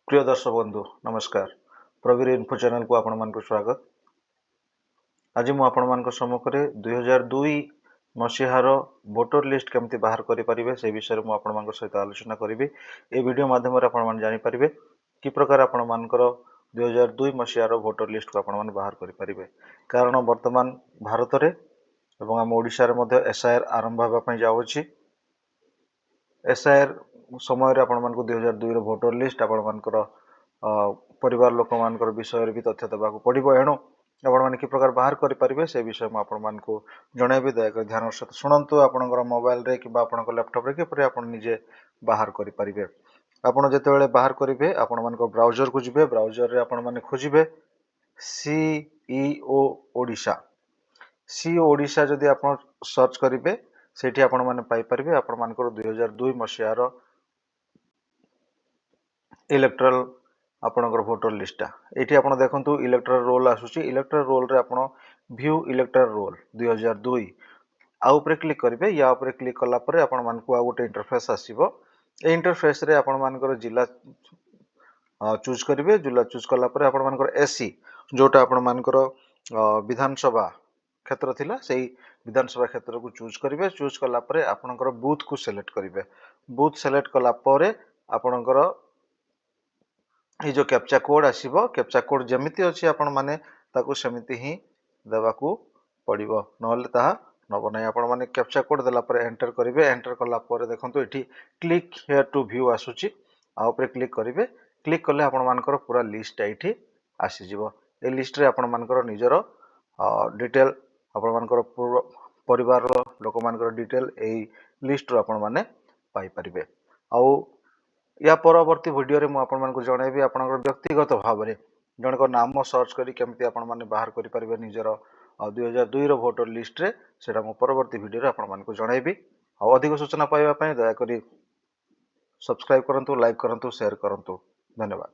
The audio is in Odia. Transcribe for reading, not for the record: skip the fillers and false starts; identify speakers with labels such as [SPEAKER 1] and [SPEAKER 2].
[SPEAKER 1] ପ୍ରିୟ ଦର୍ଶକ ବନ୍ଧୁ, ନମସ୍କାର। ପ୍ରବୀର ଇନଫୋ ଚ୍ୟାନେଲକୁ ଆପଣମାନଙ୍କୁ ସ୍ୱାଗତ। ଆଜି ମୁଁ ଆପଣମାନଙ୍କ ସମ୍ମୁଖରେ 2002 ମସିହାର ଭୋଟର ଲିଷ୍ଟ କେମିତି ବାହାର କରିପାରିବେ, ସେ ବିଷୟରେ ମୁଁ ଆପଣମାନଙ୍କ ସହିତ ଆଲୋଚନା କରିବି। ଏ ଭିଡ଼ିଓ ମାଧ୍ୟମରେ ଆପଣମାନେ ଜାଣିପାରିବେ କି ପ୍ରକାର ଆପଣମାନଙ୍କର 2002 ମସିହାର ଭୋଟର ଲିଷ୍ଟକୁ ଆପଣମାନେ ବାହାର କରିପାରିବେ। କାରଣ ବର୍ତ୍ତମାନ ଭାରତରେ ଏବଂ ଆମ ଓଡ଼ିଶାରେ ମଧ୍ୟ ଏସ୍ଆଇଆର୍ ଆରମ୍ଭ ହେବା ପାଇଁ ଯାଉଅଛି। ଏସ୍ଆଇଆର୍ ସମୟରେ ଆପଣମାନଙ୍କୁ 2002ର ଭୋଟର ଲିଷ୍ଟ, ଆପଣମାନଙ୍କର ପରିବାର ଲୋକମାନଙ୍କର ବିଷୟରେ ବି ତଥ୍ୟ ଦେବାକୁ ପଡ଼ିବ। ଏଣୁ ଆପଣମାନେ କି ପ୍ରକାର ବାହାର କରିପାରିବେ, ସେ ବିଷୟ ମୁଁ ଆପଣମାନଙ୍କୁ ଜଣାଇବି। ଦୟାକରି ଧ୍ୟାନର ସହିତ ଶୁଣନ୍ତୁ। ଆପଣଙ୍କର ମୋବାଇଲରେ କିମ୍ବା ଆପଣଙ୍କ ଲ୍ୟାପଟପ୍ରେ କିପରି ଆପଣ ନିଜେ ବାହାର କରିପାରିବେ। ଆପଣ ଯେତେବେଳେ ବାହାର କରିବେ, ଆପଣମାନଙ୍କ ବ୍ରାଉଜରକୁ ଯିବେ। ବ୍ରାଉଜରରେ ଆପଣମାନେ ଖୋଜିବେ ସିଇଓ ଓଡ଼ିଶା। ସିଇଓ ଓଡ଼ିଶା ଯଦି ଆପଣ ସର୍ଚ୍ଚ କରିବେ, ସେଇଠି ଆପଣମାନେ ପାଇପାରିବେ ଆପଣମାନଙ୍କର 2002 ମସିହାର ଇଲେକ୍ଟ୍ରାଲ ଆପଣଙ୍କର ଭୋଟର ଲିଷ୍ଟଟା। ଏଇଠି ଆପଣ ଦେଖନ୍ତୁ, ଇଲେକ୍ଟ୍ରାଲ ରୋଲ୍ ଆସୁଛି। ଇଲେକ୍ଟ୍ରାଲ ରୋଲ୍ରେ ଆପଣ ଭ୍ୟୁ ଇଲେକ୍ଟ୍ରାଲ ରୋଲ୍ 2002 ଆଉ ଉପରେ କ୍ଲିକ୍ କରିବେ। ୟା ଉପରେ କ୍ଲିକ୍ କଲା ପରେ ଆପଣମାନଙ୍କୁ ଆଉ ଗୋଟେ ଇଣ୍ଟରଫେସ୍ ଆସିବ। ଏଇ ଇଣ୍ଟରଫେସ୍ରେ ଆପଣମାନଙ୍କର ଜିଲ୍ଲା ଚୁଜ୍ କରିବେ। ଜିଲ୍ଲା ଚୁଜ୍ କଲା ପରେ ଆପଣମାନଙ୍କର ଏସି, ଯେଉଁଟା ଆପଣମାନଙ୍କର ବିଧାନସଭା କ୍ଷେତ୍ର ଥିଲା, ସେଇ ବିଧାନସଭା କ୍ଷେତ୍ରକୁ ଚୁଜ୍ କରିବେ। ଚୁଜ୍ କଲା ପରେ ଆପଣଙ୍କର ବୁଥକୁ ସିଲେକ୍ଟ କରିବେ। ବୁଥ୍ ସିଲେକ୍ଟ କଲା ପରେ ଆପଣଙ୍କର ଏଇ ଯେଉଁ କ୍ୟାପଚା କୋଡ଼୍ ଆସିବ, କ୍ୟାପଚା କୋଡ଼୍ ଯେମିତି ଅଛି, ଆପଣମାନେ ତାକୁ ସେମିତି ହିଁ ଦେବାକୁ ପଡ଼ିବ, ନହେଲେ ତାହା ନେବ ନାହିଁ। ଆପଣମାନେ କ୍ୟାପଚା କୋଡ଼୍ ଦେଲା ପରେ ଏଣ୍ଟର କରିବେ। ଏଣ୍ଟର କଲା ପରେ ଦେଖନ୍ତୁ, ଏଠି କ୍ଲିକ୍ here two view ଆସୁଛି। ଆଉ ଉପରେ କ୍ଲିକ୍ କରିବେ। କ୍ଲିକ୍ କଲେ ଆପଣମାନଙ୍କର ପୁରା ଲିଷ୍ଟଟା ଏଇଠି ଆସିଯିବ। ଏ ଲିଷ୍ଟରେ ଆପଣମାନଙ୍କର ନିଜର ଡିଟେଲ୍, ଆପଣମାନଙ୍କର ପରିବାରର ଲୋକମାନଙ୍କର ଡିଟେଲ୍ ଏଇ ଲିଷ୍ଟରୁ ଆପଣମାନେ ପାଇପାରିବେ। ଆଉ ୟା ପରବର୍ତ୍ତୀ ଭିଡ଼ିଓରେ ମୁଁ ଆପଣମାନଙ୍କୁ ଜଣାଇବି, ଆପଣଙ୍କର ବ୍ୟକ୍ତିଗତ ଭାବରେ ଜଣଙ୍କ ନାମ ସର୍ଚ୍ଚ କରି କେମିତି ଆପଣମାନେ ବାହାର କରିପାରିବେ ନିଜର 2002ର ଭୋଟର ଲିଷ୍ଟରେ, ସେଇଟା ମୁଁ ପରବର୍ତ୍ତୀ ଭିଡ଼ିଓରେ ଆପଣମାନଙ୍କୁ ଜଣାଇବି। ଆଉ ଅଧିକ ସୂଚନା ପାଇବା ପାଇଁ ଦୟାକରି ସବସ୍କ୍ରାଇବ୍ କରନ୍ତୁ, ଲାଇକ୍ କରନ୍ତୁ, ସେୟାର କରନ୍ତୁ। ଧନ୍ୟବାଦ।